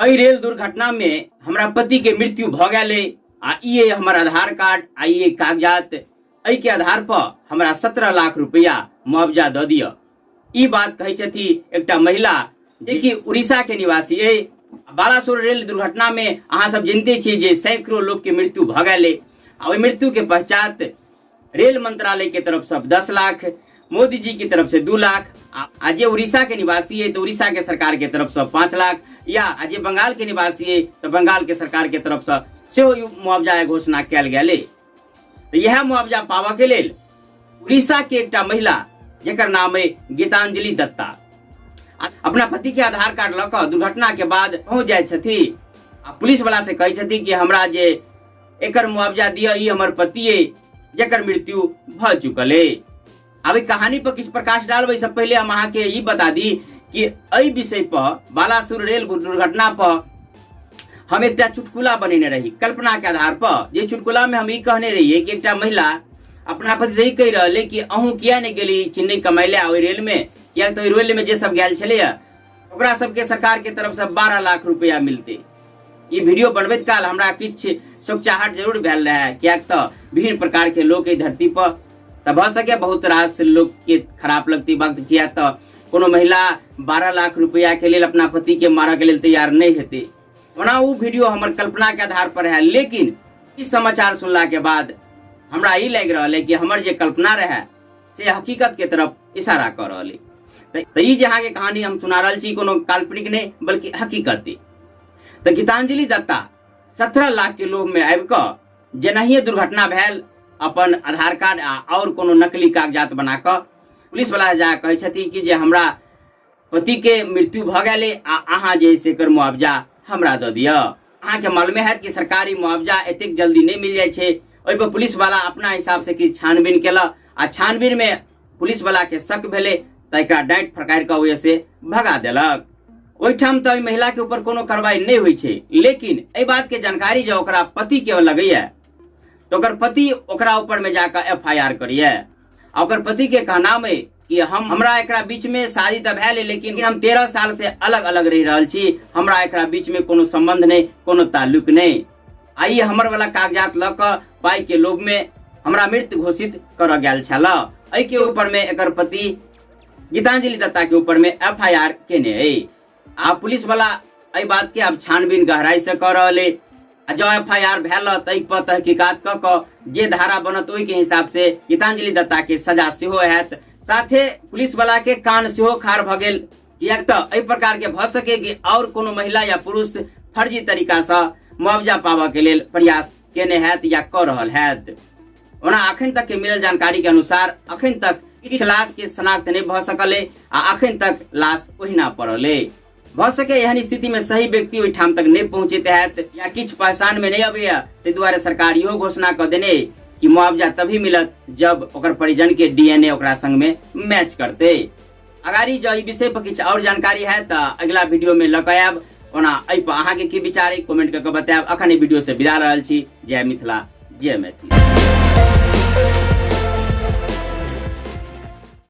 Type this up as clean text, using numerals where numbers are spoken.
एहि रेल दुर्घटना में हमरा पति के मृत्यु भऽ गेल अइ आ ई अइ हमर आधार कार्ड आ ई अइ कागजात, एहि के आधार पर हमरा 17 लाख रुपया मुआवजा दऽ दिअ। ई बात कहै छथि एकटा महिला जे कि उड़ीसा के निवासी अइ। बालासोर रेल दुर्घटना में अहाँ सब जनते छी जे सैकड़ों लोग के मृत्यु भऽ गेल अइ आ ओहि मृत्यु के पश्चात रेल मंत्रालय के तरफ से 10 लाख, मोदी जी की तरफ से 2 लाख आ जे उड़ीसा के निवासी है तो उड़ीसा के सरकार के तरफ से 5 लाख या आ जे बंगाल के निवासी है तो बंगाल के सरकार के तरफ से सेहो ई मुआवजा के घोषणा कयल गेल है। तो यह मुआवजा पाबऽ के लेल उड़ीसा के एकटा महिला जेकर नाम है गीतांजलि दत्ता अपना पति के आधार कार्ड लऽ कऽ दुर्घटना के बाद पहुंच जाइ छथि आ पुलिस वाला से कहै छथि कि हमरा जे एकर मुआवजा दिअ, ई हमर पति अइ जेकर मृत्यु भऽ चुकल अइ। आब एहि कहानी पर किछु प्रकाश डालबै से पहिले हम अहाँके ई बता दी कि एहि विषय पर बालासोर रेल दुर्घटना पर हम एकटा चुटकुला बनेने रही कल्पना के आधार पर। जे चुटकुला में हम ई कहने रहिए कि एकटा महिला अपना पति से ई कहि रहल कि अहूँ किया नहि गेली चेन्नई कमाइ लए ओहि रेल में, कियाक तऽ ओहि रेल में जे सब गेल छलैया ओकरा सबके सरकार के तरफ से 12 लाख रुपया मिलते। ई वीडियो बनबैत काल हमरा किछु शोकचाहट जरूर भेल रहे, कियाक तऽ विभिन्न प्रकार के लोक एहि धरती पर तऽ भऽ सके बहुत रास लोक के खराब लगती वक्त, किया तऽ कोनो महिला 12 लाख रुपया के लेल अपना पति के मारऽ के लेल तैयार नहि हेतै। ओना ओ वीडियो हमर कल्पना के आधार पर है, लेकिन ई समाचार सुनला के बाद हमरा ई लागि रहल है कि हमर जे कल्पना रहे से हकीकत के तरफ इशारा कऽ रहल है। तऽ ई जे अहाँके कहानी हम सुना रहल छी कोनो काल्पनिक नहि बल्कि हकीकत है। तऽ गीतांजलि दत्ता 17 लाख के लोभ में आबि कऽ जेनाहिए दुर्घटना भेल अपन आधार कार्ड आ और कोनो नकली कागजात बना कऽ पुलिस वाला जा कहै छथिन कि जे हमरा पति के मृत्यु भऽ गेल आ अहाँ जे से एकर मुआवजा हमरा दऽ दिअ। अहाँके मालूमे हैत कि सरकारी मुआवजा एतेक जल्दी नहि मिल जाइ छै। ओहिपर पुलिस वाला अपना हिसाब से किछु छानबीन केलक आ छानबीन में पुलिस वाला के शक भेलै तऽ एकरा डाँटि फटकारि कऽ ओहिसँ से भगा देलक। ओहिठाम तऽ एहि महिला के ऊपर कोनो कार्रवाई नहि होइ छै, लेकिन एहि बात के जानकारी जँ ओकरा पति के लगैया तऽ ओकर पति ओकरा ऊपर में जाकऽ एफ I R करैया आ ओकर पति के कहनाम अइ कि हमरा एकरा बीच में शादी तऽ भेल, लेकिन हम 13 साल से अलग अलग रहि रहल छी, हमरा एकरा बीच में कोनो संबंध नहि, कोनो ताल्लुक नहि। आ ई हमर वाला कागजात लऽ कऽ पाई के लोभ में हमरा मृत घोषित करऽ गेल छल। एहि के ऊपर में एकर पति गीतांजलि दत्ता के ऊपर में एफ I R केने अइ। आ पुलिस वाला एहि बात के आब छानबीन गहराई से कऽ रहल अइ आ जँ एफ I R भेल तऽ एहि पर तहकीकात कऽ कऽ जे धारा बनत ओहि के हिसाब से गीतांजलि दत्ता के सजा सेहो हैत। साथे पुलिस वाला के कान सेहो खार भऽ गेल, किएक तऽ एहि प्रकार के भऽ सके कि और कोनो महिला या पुरुष फर्जी तरीका से मुआवजा पाबऽ के लेल प्रयास केने हैत या कऽ रहल हैत। ओना अखन तक के मिलल जानकारी के अनुसार अखन तक किछु लाश के शनाख्त नहि भऽ सकल अइ आ अखन तक लाश ओहिना पड़ल अइ। भऽ सके एहन स्थिति में सही व्यक्ति ओहिठाम तक नहि पहुंचैत हैत या किछु पहचान में नहि अबैया, ताहि दुआरे सरकार इहो घोषणा कऽ देने अइ कि मुआवजा तभी मिलत जब ओकर परिजन के डी एन ए ओकरा संग में मैच करतै। अगाड़ी जँ ई विषय पर किछु और जानकारी है तऽ अगिला वीडियो में लऽ कऽ आयब। ओना एहि पर अहाँके की विचार अइ कमेंट कऽ कऽ बतायब। अखन एहि वीडियो से विदा रहल छी। जय मिथिला, जय मैथिली।